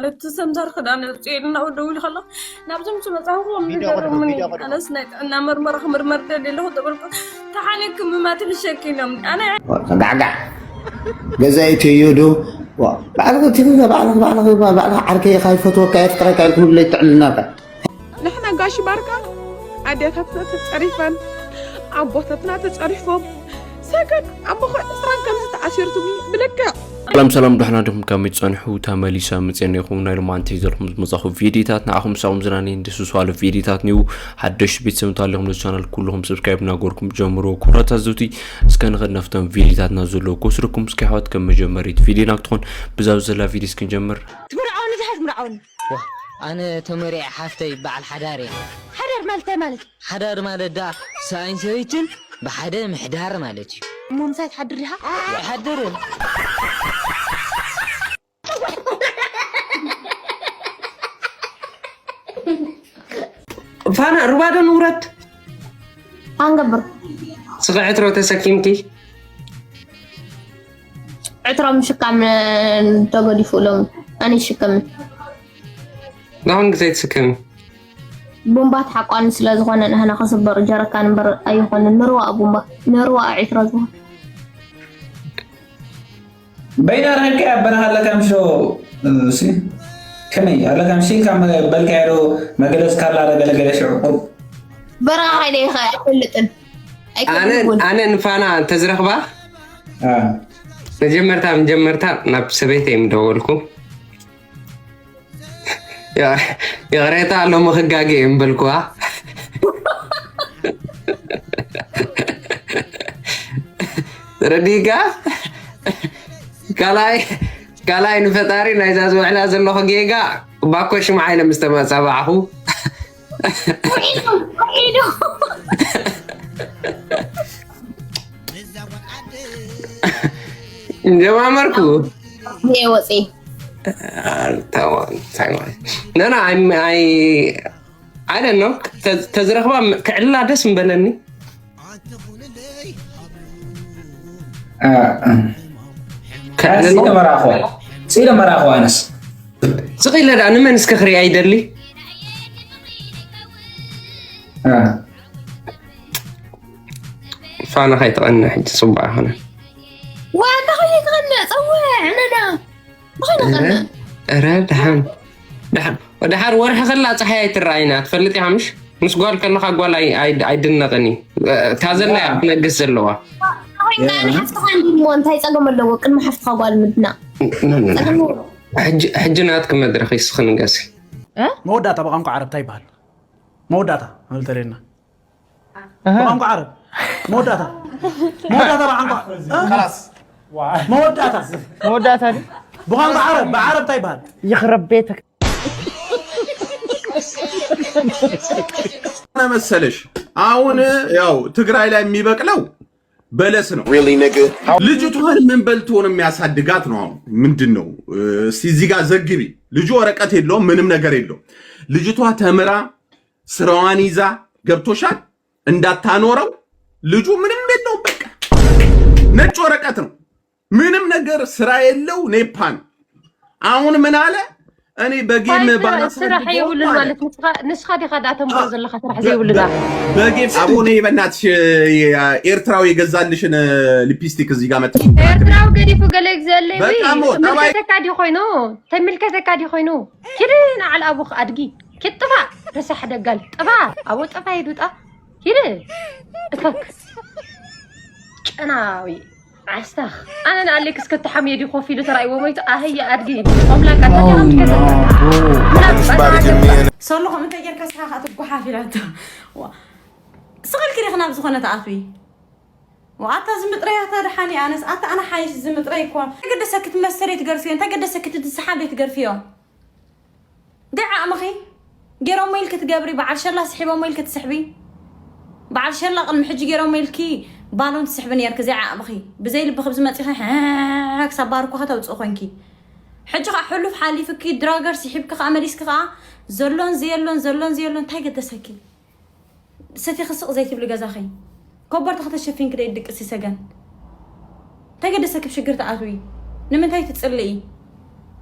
ማለት እቲ ሰምሳር ክዳን የውፅእ ኢሉ እናው ደውሉ ከሎ ናብዞም ዝመፃኹ ከም ቪድዮ ቅድም፣ ዝገርሙኒ። ቪድዮ ቅድም። ኣነስ ናይ ጥዕና መርመራ ክምርመር ደሊ ኣለኹ ተበልኩ። ተሓኒኩም ምማት ብሸክ ኢሎም ኣነ ጋዕጋዕ። ገዛኢ እትዮ ዶ? ዋ፣ ባዕልኺ እቲ ገዛ፣ ባዕልኺ፣ ባዕልኺ፣ ባዕልኺ ዓርከይ ኢኻ፣ ይፈትወካ፣ የፍቅረካ ኢልኩም ለይትዕልልናካ። ንሕና ጋሽ ባርካ ኣዴታትና ተጸሪፈን ኣቦታትና ተጸሪፎም ሰገን ኣቦ ኸ ዕስራን ከምዚ ተኣሲርትም ብልክዕ። ሰላም ሰላም፣ ደህና ዲኹም? ከመይ ትጸንሑ? ተመሊሰ መጽኤ ኔኹም። ናይ ሎማዓንቲ ዘለኹም ዝመጻኹ ቪዲዮታት ንዓኹም ሳኹም ዝናኒ እንደሱ ሰዋለ ቪዲዮታት ኒው ሓደሽ ቤተሰብ እንተሃሊኹም ነዚ ቻናል ኩልኹም ሰብስክራይብ እናገርኩም ጀምሮ። ኩራት ኣዘውቲ እስከ ንኸድ ነፍቶም ቪዲዮታትና ዘለዎ ክወስደኩም እስከ ኣሕዋት። ከም መጀመሪት ቪዲዮና ክትኾን ብዛ ዘላ ቪዲዮ እስክንጀምር። ትምርዓውኒ ዝሓት ምርዓውኒ። ዋ፣ ኣነ ተመሪዐ ሓፍተይ በዓል ሓዳር እየ። ሓዳር ማለት እንታይ ማለት? ሓዳር ማለት ደኣ ሰብኣይን ሰበይትን ብሓደ ምሕዳር ማለት እዩ። እሞ ምሳይ ትሓድር ዲኻ? ይሓድር። ፋና ሩባ ዶ ንውረድ? ኣንገብር። ስኺ ዕትሮ ተሰኪምኪ? ዕትሮ ምሽካም ተገዲፉ ሎም ኣነ ይሽከምን። ንኹን ግዜ ትስከሚ? ቡምባ ተሓቋኒ ስለ ዝኾነ ንሕና ክስበር ጀረካን እምበር ኣይኾንን። ንርዋእ ቡምባ፣ ንርዋእ ዕትሮ ዝኾነ። በይና ረኺብካያ በረኻ ኣለካ ምሾ፣ እሲ ከመይ ኣለካ ምሽ ኢልካ መ-፣ በልካዮ ዶ መገለጽ ካላ ዶ ገለገለ ሽዑ ቁሩብ? በረኻ ከይደ ይኸ-፣ ኣይፈልጥን። ኣነ፣ ኣይፈልጥን። ኣነ ንፋና እንተዝረኽባ አ። መጀመርታ፣ መጀመርታ ናብ ሰበይተይ ምደወልኩ። ያ-፣ ይቕሬታ፣ ሎሚ ክጋገ እየ ምበልኩዋ። ረዲጋ? ካልኣይ፣ ካልኣይ ንፈጣሪ ናይዛ ዝውዕላ ዘለኹ ጌጋ፣ ባኮ ሽምዓ ኢለ ምስ ተመጻባዕኹ። ውዒሉ፣ ውዒሉ። ጀማመርኩ። እየ ወፂ። ኖ፣ ኖ፣ ኣይ፣ ኣይ፣ I don't know። ተ-፣ ተዝረኽባ ም-፣ ክዕልላ ደስ ምበለኒ። አ፣ አ። ክዕልላ። ሲለ መራኹ። ሲለ መራኹ ኣነስ። ስቕ ኢለ ደኣ ንመን እስከ ክሪኣ ይደሊ? አ። ፋና ከይትቐንዕ ሕጂ ጽቡቕ ኣይኮነን። ዋ፣ እንታይ ከይትቐንዕ? ጸውዕ፣ ዕነና። እንታይ ከይትቐንዕ? ኧረ፣ ኧረ፣ ደሓን፣ ደሓን። ደሓር ወርሒ ከላ ጸሓይ ኣይትረኣይና፣ ትፈልጥ ኢኻ ምሽ? ምስ ጓል ከለኻ ጓል ኣይ-፣ ኣይ-፣ ኣይድነቕን እዩ። እታ ዘላ እያ ያ። ክትነግስ ዘለዋ። ኮይንካ ያ። ንሓፍትኻ እንዲሞ እንታይ ጸገም ኣለዎ? ቅድሚ ሓፍትኻ ጓል ምድናቕ። ኖ፣ ኖ፣ ኖ። ጸገም የብሉን። ሕጂ፣ ሕጂ ናትኪ መድረኽ እስኺ ንገሲ። እ? መወዳእታ ብቋንቋ ዓረብ እንታይ ይበሃል? መወዳእታ፣ ማለት ተለየና። ኣሃ። ብቋንቋ ዓረብ። መወዳእታ። መወዳእታ ብቋንቋ፣ እ? خلاص። መወዳእታ። መወዳእታ ድዩ? ብቋንቋ ዓረብ፣ ብዓረብ እንታይ ይበሃል? ይኽረብ ቤትክ። መሰለሽ፣ አሁን ያው ትግራይ ላይ የሚበቅለው በለስ ነው። Really, nigga? ልጅቷን ምን በልቶ ነው የሚያሳድጋት ነው አሁን? ምንድን ነው? እስቲ እዚህ ጋር ዘግቢ። ልጁ ወረቀት የለውም፣ ምንም ነገር የለውም። ልጅቷ ተምራ ስራዋን ይዛ፣ ገብቶሻል? እንዳታኖረው ልጁ ምንም የለውም። በቃ ነጭ ወረቀት ነው። ምንም ነገር ስራ የለው፣ ኔፓ ነው። አሁን ምን አለ? እኔ በጌም ስራሕ ባላሳድገው የብሉን አለ። ማለት ንስኻ፣ ንስኻ ዲኻ ደኣ ተንብሮ አ፣ ዘለኻ ስራሕ በ-፣ ዘይብሉ በ-፣ ዳ። በጌም አቦ ነይ በእናትሽ፣ ኤርትራዊ የገዛልሽን ሊፕስቲክ እዚህ ጋር መጥተሽ ኤርትራዊ ገዲፉ ገለ ግዘለይ በጣም ወይ፣ ጠባይ ተመልከተካ ዲ ኮይኑ፣ ተመልከተካ ዲ ኮይኑ። ኪድ ንዓል ኣቡኽ ኣድጊ። ኪድ ጥፋእ፣ ረሳሕ ደጋል። ጥፋእ፣ ኣቦ ጥፋእ ይዱጣ። ኪድ። እከክ። ጨናዊ። ዓስታኽ። ኣነ ንኣሌክስ ከተሓምየ ድዩ ኮፍ ኢሉ ተራእይዎ ሞይቱ? ኣህያ ኣድጊ። ቆምላቃ፣ Oh, ተጋም no, ትገዘኛ። bro. ምናምን This body give me an ሰሎ፣ ከምንታይ ጌርካ ስኻ ትጓሓፍ ኢላቶ። ዋ። ስቕልኪ ዲኺ ናብ ዝኾነ ትኣትዊ? ዋ፣ ኣታ ዝምጥረይ፣ ኣታ ደሓን እየ ኣነስ። ኣታ ኣነ ሓይሽ ዝምጥረይ እኮ። እንታይ ገደሰኪ ትመሰለይ ትገርፍዮ? እንታይ ገደሰኪ ትዝሓም ትገርፍዮ? ደይ ዓቕምኺ ገይሮሞ ኢልኪ ትገብሪ፣ በዓል ሸላ ስሒቦሞ ኢልኪ ትስሕቢ። በዓል ሸላ ቅድሚ ሕጂ ገይሮሞ ኢልኪ ባሎን ትስሕቢ ነይርኪ፣ ዘይ ዓቕምኺ። ብዘይ ልብኺ ኣብዚ መፂኺ፣ ሕሕ፣ ክሳብ ባርኮኻ ተውፅኢ ኮንኪ። ሕጂ ኸዓ ሕሉፍ ሓሊፍኪ፣ ድራገር ስሒብኪ ኸዓ መሊስኪ ኸዓ ዘሎን ዘየሎን፣ ዘሎን ዘየሎን፣ እንታይ ገደሰኪ? ሰቲኺ ስቕ ዘይትብሊ ገዛኺ። ኮበርትኺ ተሸፊንኪ ደይ ድቅሲ ሰገን። እንታይ ገደሰኪ ብሽግር ትኣትዊ? ንምንታይ ትጽልኢ?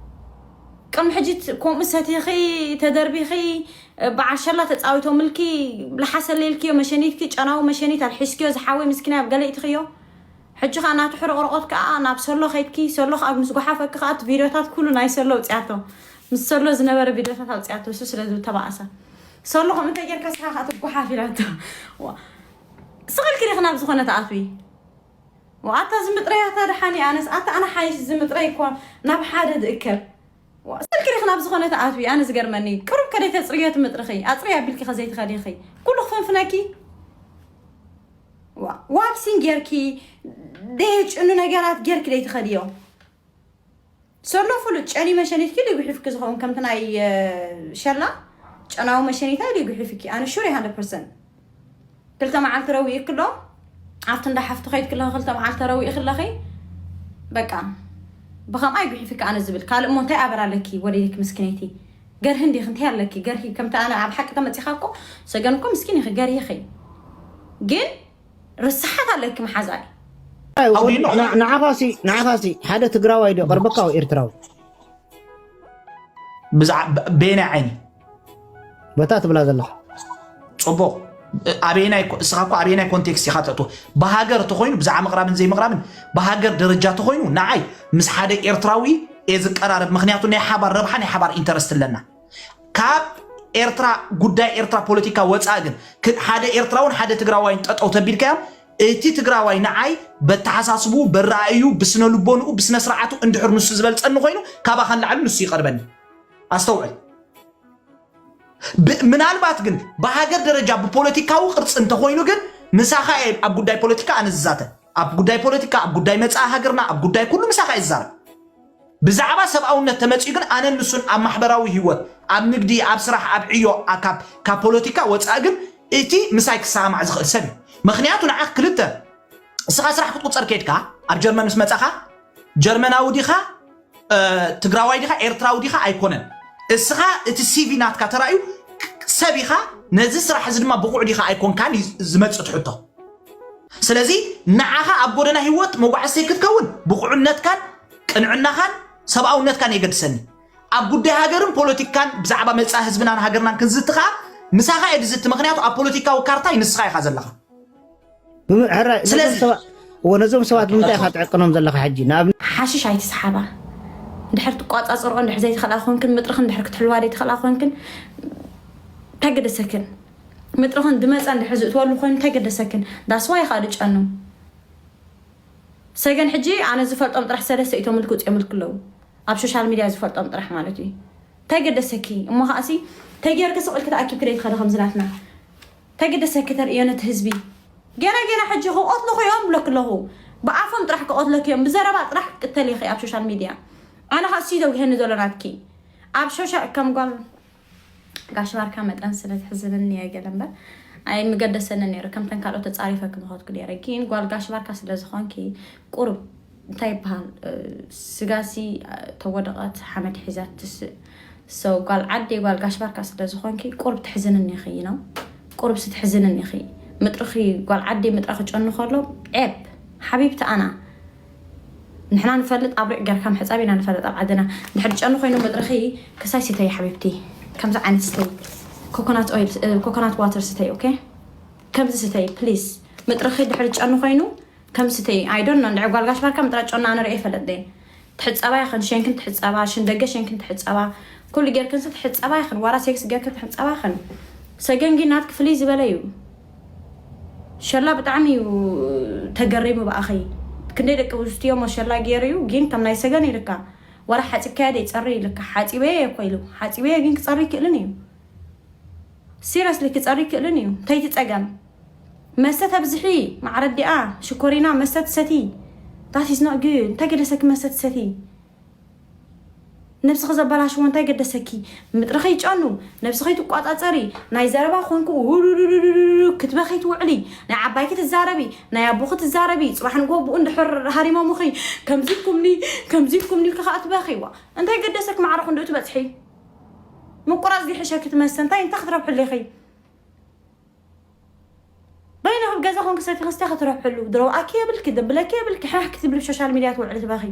ቅድሚ ሕጂ ት- ከምኡ ሰቲኺ ተደርቢኺ፣ በዓል ሸላ ተጻዊቶምልኪ፣ ለሓሰለልክዮ መሸኒትኪ፣ ጨናዊ መሸኒት ኣልሒስክዮ፣ ዝሓወይ ምስኪና ኣብ ገለ ኢትኽዮ። ሕጂ ኸኣ ናቱ ሕርቕርቆት ከኣ ናብ ሰሎ ኸይድኪ፣ ሰሎ ኸኣ ምስ ጓሓፈኪ ኸኣ እቲ ቪድዮታት ኩሉ ናይ ሰሎ ኣውጽኣቶ። ምስ ሰሎ ዝነበረ ቪድዮታት ኣውጽኣቶ፣ እሱ ስለ ዝተባእሰ። ሰሎ ከምኡ እንታይ ጌርካ ስኻ ኸኣ ትጓሓፍ ኢላቶ። ዋ። ስቕ ኢልኪ ዲኺ ናብ ዝኾነ ትኣትዊ? ወኣታ ዝምጥረይ ኣታ ደሓን እየ ኣነስ፣ ኣታ ኣነ ሓይሽ ዝምጥረይ እኳ ናብ ሓደ ዝእከብ። ዋ፣ ስልኪ ዲኺ ናብ ዝኾነ ትኣትዊ? ኣነ ዝገርመኒ፣ ቅሩብ ከደይ ተጽርዮ ትምጥርኺ? ኣጽርያ ኣቢልኪ ከዘይትኸዲ ኢኺ። ኩሉ ክፍንፍነኪ? ዋ፣ ዋክሲን ጌርኪ፣ ደየጭኑ ነገራት ጌርኪ ደይትኸድዮ? ሰሎ ፍሉጥ ጨኒ መሸኒትኪ ድዩ ጉሒፍኪ ዝኸውን ከምቲ ናይ፣ እ፣ ሸላ? ጨናዊ መሸኒታ ድዩ ጉሒፍኪ? ኣነ ሹር እየ፣ ሃንድረድ ፐርሰንት። ክልተ መዓልቲ ረዊእኪ ኣሎ። ኣብቲ እንዳ ሓፍቲ ኸይድኪ ኣለኺ፣ ክልተ መዓልቲ ረዊእኺ ኣለኺ። በቃ፣ ብኸምኣ ይጉሒፍኪ ኣነ ዝብል። ካልእ እሞ እንታይ ኣበር ኣለኪ? ወደይኪ ምስኪነይቲ። ገርሂ እንዲኺ፣ እንታይ ኣለኪ? ገርሂ፣ ከምቲ ኣነ ኣብ ሓቂ ተመጺኻ እኮ፣ ሰገን እኮ ምስኪን ኢኺ፣ ገርሂ ኢኺ። ግን ርስሓት ኣለኪ መሓዛይ። ኣውዲኖ። ን-፣ ንዓኻሲ፣ ንዓኻሲ ሓደ ትግራዋይ ድዩ ቀርበካ ወይ ኤርትራዊ? ብዛዕ-፣ ብ-፣ በየናይ ዓይኒ? በታ ትብላ ዘለኻ። ጽቡቕ። ኣበየናይ ኮ-፣ እስኻ እኮ ኣበየናይ ኮንቴክስት ኢኻ ተእትዎ? ብሃገር ተኾይኑ፣ ብዛዕባ ምቕራብን ዘይምቕራብን፣ ብሃገር ደረጃ ተኾይኑ፣ ንዓይ ምስ ሓደ ኤርትራዊ እየ ዝቀራረብ። ምኽንያቱ ናይ ሓባር ረብሓ፣ ናይ ሓባር ኢንተረስት ኣለና። ካብ ኤርትራ፣ ጉዳይ ኤርትራ ፖለቲካ ወጻኢ ግን፣ ክ-፣ ሓደ ኤርትራውን ሓደ ትግራዋይን ጠጠው ተቢልካዮም፣ እቲ ትግራዋይ ንዓይ በተሓሳስቡ፣ በረኣዩ፣ ብስነ ልቦንኡ፣ ብስነ ስርዓቱ እንድሕር ንሱ ዝበልጸኒ ኮይኑ፣ ካባኻ ንላዕሊ ንሱ ይቐርበኒ። ኣስተውዕል። ብ-፣ ምናልባት ግን ብሃገር ደረጃ ብፖለቲካዊ ቅርጺ እንተኾይኑ ግን፣ ምሳኻ እየ ኣብ ጉዳይ ፖለቲካ ኣነ ዝዛተ። ኣብ ጉዳይ ፖለቲካ፣ ኣብ ጉዳይ መጻኢ ሃገርና፣ ኣብ ጉዳይ ኩሉ ምሳኻ እየ ዝዛረብ። ብዛዕባ ሰብኣውነት ተመጺኡ ግን ኣነን ንሱን ኣብ ማሕበራዊ ህይወት፣ ኣብ ንግዲ፣ ኣብ ስራሕ፣ ኣብ ዕዮ፣ ኣ-፣ ካብ፣ ካብ ፖለቲካ ወጻኢ ግን እቲ ምሳይ ክሰማማዕ ዝኽእል ሰብ እዩ። ምኽንያቱ ንዓኽ ክልተ፣ እስኻ ስራሕ ክትቁጸር ከድካ፣ ኣብ ጀርመን ምስ መጻኻ፣ ጀርመናዊ ዲኻ፣ እ፣ ትግራዋይ ዲኻ፣ ኤርትራዊ ዲኻ ኣይኮነን። እስኻ እቲ ሲ ቪ ናትካ ተራእዩ ሰብ ኢኻ፣ ነዚ ስራሕ እዚ ድማ ብቑዕ ዲኻ ኣይኮንካን እዩ ዝመጽእ እቲ ሕቶ። ስለዚ ንዓኻ ኣብ ጎደና ህይወት መጓዕሰይ ክትከውን ብቑዕነትካን ቅንዕናኻን ሰብኣውነትካን የገድሰኒ። ኣብ ጉዳይ ሃገርን ፖለቲካን ብዛዕባ መጻኢ ህዝብናን ሃገርናን ክንዝቲ ኸኣ ምሳኻ እየ ዝዝቲ፣ ምኽንያቱ ኣብ ፖለቲካዊ ካርታይ ንስኻ ኢኻ ዘለኻ። ብም-፣ ሕራይ፣ ነዞም ስለዚ ሰባ-፣ እወ፣ ነዞም ሰባት ብምንታይ ኢኻ ትዕቅኖም ዘለኻ ሕጂ? ንኣብነት ሓሽሽ ኣይትስሓባ። እንድሕር ትቋጻጽርኦ እንድሕር ዘይትኽእላ ኮንክን፣ ምጥርኽን እንድሕር ክትሕልዋ ዘይትኽእላ ኮንክን፣ እንታይ ገደሰክን? ምጥርኽን ድመጻ እንድሕር ዝእትወሉ ኮይኑ እንታይ ገደሰክን? ዳስዋ ኢኻ ድጨኑ። ሰገን ሕጂ ኣነ ዝፈልጦም ጥራሕ ሰለስተ ኢቶም ልክ ውጽኦም ልክ ኣለዉ። ኣብ ሶሻል ሚድያ ዝፈልጦም ጥራሕ ማለት እዩ። እንታይ ገደሰኪ? እሞ ከኣሲ ተጌርኪ ስቕ ኢልኪ ተኣኪብኪ ደይ ትኸዲ ከምዚ ናትና። እንታይ ገደሰኪ ተርእዮ ነቲ ህዝቢ? ገና ገና ሕጂ ክቐትሉኹ እዮም ብለኪ ኣለኹ። ብኣፎም ጥራሕ ክቐትለኪ እዮም። ብዘረባ ጥራሕ ክትቅተሊ ኢኺ ኣብ ሶሻል ሚድያ። ኣነ ከኣ እሱ እዩ ዘውግሀኒ ዘሎ ናትኪ። ኣብ ሶሻ-፣ ከም ጓል ጋሽ ባርካ መጠን ስለ ትሕዝንኒ እየ ገለ እምበር ኣይምገደሰኒ ነይሩ። ከምተን ካልኦት ተጻሪፈ ክምኸድኩ ነይረ። ግን ጓል ጋሽ ባርካ ስለ ዝኾንኪ ቁሩብ እንታይ ይበሃል፣ እ፣ ስጋሲ፣ እ፣ ተወደቐት ሓመድ ሒዛ ትስእ። So ጓል ዓዲ ጓል ጋሽ ባርካ ስለ ዝኾንኪ ቁሩብ ትሕዝንኒ ኢኺ፣ you know? ቁሩብ ስትሕዝንኒ ኢኺ። ምጥርኺ ጓል ዓዲ ምጥራ ክጨኑ ከሎ ዔብ ሓቢብቲ ኣና ንሕና ንፈልጥ ኣብ ሪዕ ጌርካ ምሕጻብ ኢና ንፈልጥ ኣብ ዓድና። እንድሕር ጨኑ ኮይኑ ምጥርኺ ክሳይ ስተይ ሓቢብቲ። ከምዚ ዓይነት ስተይ። ኮኮናት ኦይል፣ እ፣ ኮኮናት ዋተር ስተይ፣ ኦኬ? ከምዚ ስተይ፣ ፕሊዝ። ምጥርኺ ድሕሪ ጨኑ ኮይኑ ከምዚ ስተይ። I don't know፣ እንድሕር ጓል ጋሽ ባርካ ምጥራ ጨኑ ኣነ ርእየ ይፈልጥ ደየ። ትሕጸባ ይኽን፣ ሸንክን ትሕጸባ፣ ሽንደገ ሸንክን ትሕጸባ፣ ኩሉ ጌርክንስ ትሕጸባ ይኽን፣ ዋላ ሴክስ ጌርክን ትሕጸባ ይኽን። ሰገን ግን ናትኪ ፍልይ ዝበለ እዩ። ሸላ ብጣዕሚ እዩ ተገሪሙ ብኣኺ። ክንደይ ደቂ ኣንስትዮ እሞ ሸላ ገይሩ እዩ፣ ግን ከም ናይ ሰገን ኢልካ፣ ዋላ ሓጺብካዮ ደይጸሪ ኢልካ፣ ሓጺበዮ እኮ ኢሉ፣ ሓጺበዮ ግን ክጸሪ ይክእልን እዩ። ሲሪየስሊ ክጸሪ ይክእልን እዩ። እንታይ እቲ ጸገም? መስተ ተብዝሒ፣ ማዕረ ኣዲኣ፣ ሽኮሪና፣ መስተ ትሰቲ። That is not good። እንታይ ገደሰኪ መስተ ትሰቲ? ነብስኺ ዘበላሽዎ እንታይ ገደሰኪ? ምጥርኺ ይጨኑ፣ ነብስኺ ትቋጻጸሪ፣ ናይ ዘረባ ኮንኩ ውሉሉሉሉሉ ክትበኺ ትውዕሊ፣ ናይ ዓባይኪ ትዛረቢ፣ ናይ ኣቦኺ ትዛረቢ፣ ጽባሕ ንግሆ ብኡ እንድሕር ሃሪሞምኺ፣ ከምዚ ኢልኩምኒ፣ ከምዚ ኢልኩምኒ ኢልኪ ከኣ ትበኺ። ዋ፣ እንታይ ገደሰኪ ማዕረ ክንድኡ ትበጽሒ? ምቁራጽ ዝሕሸኪ ትመስል፣ እንታይ፣ እንታይ ክትረብሕሉ ኢኺ? በይንኺ ኣብ ገዛ ኮንኪ ሰቲኺ ስቲኺ ትረብሕሉ፣ ድረውኣኪ የብልኪ፣ ደብለኪ የብልኪ፣ ሕሕ ክትብሊ ኣብ ሶሻል ሚድያ ትውዕሊ ትበኺ።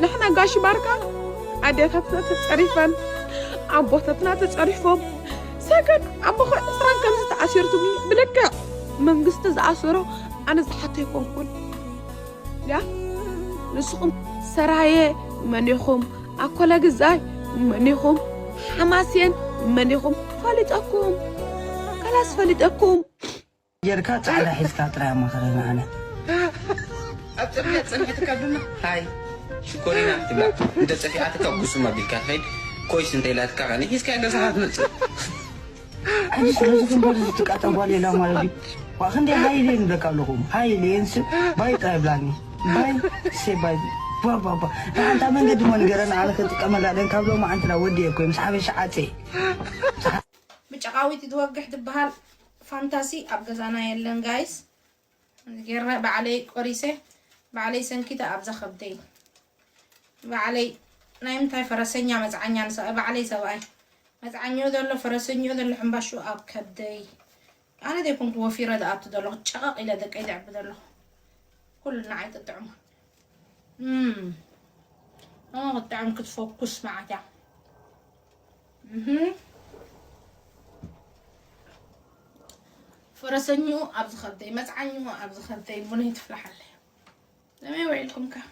ንሕና ጋሽ ባርካ ኣዴታትና ተጸሪፈን ኣቦታትና ተጸሪፎም ሰገን ኣቦኸ ዕስራን ከምዚ ተኣሲርትም ብልክዕ መንግስቲ ዝኣሰሮ ኣነ ዝሓቶ ኣይኮንኩን። ያ ንስኹም ሰራየ መን ኢኹም? ኣኮለ ግዛይ መን ኢኹም? ሓማስየን መን ኢኹም? ፈሊጠኩም። ከላስ ፈሊጠኩም። ጌርካ ጻዕዳ ሒዝካ ጥራይ ኣማኸረና ኣነ። ኣብ ጽርግያ ጸኒሕትካ ድማ ሃይ ሽኮሪና ትብላ። እንተ ጸፊዓትካ ጉስም ኣቢልካ ትኸይድ ኮይስ እንተ ኢላትካ ከነ ሒዝካ ገዛኻ ትመጽእ። ሕጂ ስለዚ ክንበር ዝትቃጠ ጓል የላ ማለት እዩ። ዋ ክንደይ ሃይሌ ንብለካ ኣለኹም። ሃይሌ የንስ ባይ ጥራይ ብላኒ። ባይ ሴ ባይ ባባባ ንሓንታ መንገዲ እሞ ንገረን ኣነ ክጥቀመላ ደን ካብ ሎሚ ዓንትና ወዲ እኮ ምስ ሓበሻ ዓፀ ብጨቃዊት ትወግሕ ትበሃል ፋንታሲ ኣብ ገዛና የለን ጋይስ። ጌረ ባዕለይ ቆሪሰ ባዕለይ ሰንኪተ ኣብዛ ከብደይ ባዕለይ ናይ ምንታይ ፈረሰኛ መጽዓኛ ንሰ ባዕለይ ሰብኣይ መጽዓኛኡ ዘሎ ፈረሰኛኡ ዘሎ ሕምባሽኡ ኣብ ከብደይ ኣነ ዘይኮንኩ ወፊረ ዝኣቱ ዘለኹ ጨቐቕ ኢለ ደቀይ ዘዕቢ ዘለኹ ኩሉ ንዓይ ጥጥዕሙ እም፣ ኣነ ክጥዕም ክትፎኩስ መዓት እያ እህም። ፈረሰኝኡ ኣብ ዝኸብደይ መፅዓኝኡ ኣብ ዝኸብደይ ቡነይ ትፍላሓለይ ለመይ ውዒልኩም ከ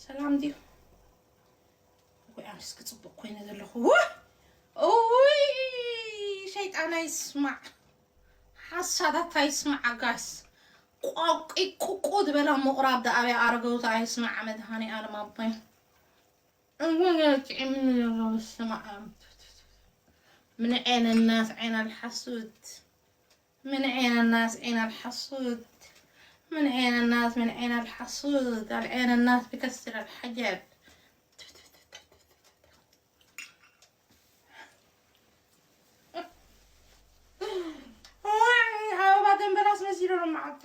ሰላም ድዩ ወይ ኣነስ ክፅቡቅ ኮይነ ዘለኹ ውይ ሸይጣን ኣይስማዕ ሓሳዳት ኣይስማዓ ጋይስ ቋቂ ቁቁ ዝበላ ምቁራብ ደኣበያ ኣረገውታ ኣይስማዓ መድሃኒ ኣለም ኣቦይ እወ ጥዕምኒ ዘሎ በስመ ኣብ ምን عين الناس عين الحسود ምን عين الناس عين الحسود ምን عين الناس ምን عين الحسود العين الناس بكسر الحجر ኣበባ ደንበላስ መሲሉ ነው ማዓጣ